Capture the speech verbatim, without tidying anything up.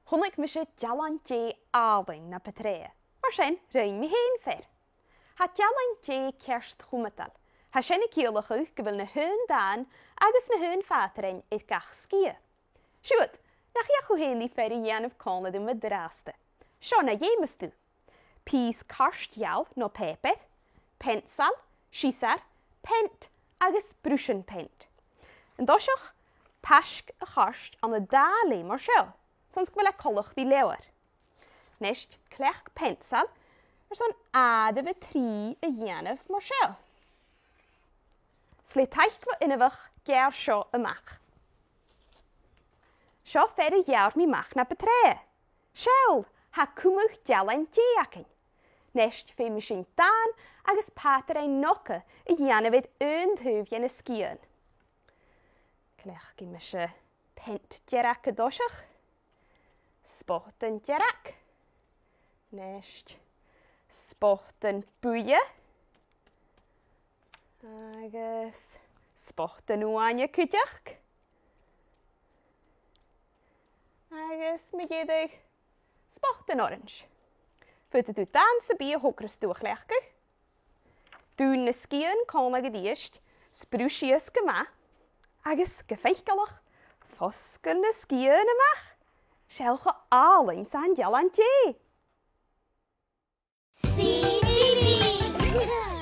Chunnaic mise dealan-dè àlainn na bu tràithe. Mar sin, rinn mi fhèin fear. Tha dealan-dè ceart chumadail. Tha sin a' ciallachadh gu bheil na h-aon dàn agus na h-aon phàtrain air gach sgiath. Siuthad, nach fheuch thu fhèin ri fear a dhèanamh còmhla rium an-dràsta. Seo na dh'fheumas tu. Pìos cairt-gheal no pàipear, peansail, siosar, peant agus bruisean peant. An toiseach, paisg a' chairt ann an dà leth mar seo, son 's gu bheil e coltach ri leabhar. A-nis, cleachd peansail airson àireamh a trì a dhèanamh mar seo. 'S le taic bho inbheach geàrr seo a-mach. Seo fear a gheàrr mi a-mach na bu tràithe. Seall, tha cumadh dealan-dè againn. A-nis, feumaidh sinn dàn agus pàtrain no dhà a dhèanamh air aon taobh dhe na sgiathan. Cleachdaidh mise peant dearg an toiseach. Spotan dearg. A-nis, spotan buidhe. Agus spotan uaine cuideachd. Agus mu dheireadh, spotan orains. Faodaidh tu dàn sam bith a thogras tu a chleachdadh. Dùin na sgiathan còmhla a-rithist, 's bruis sìos gu math, agus gu faiceallach, fosgail na sgiathan a-mach. Seall cho àlainn 's a tha an dealan-dè. C B B.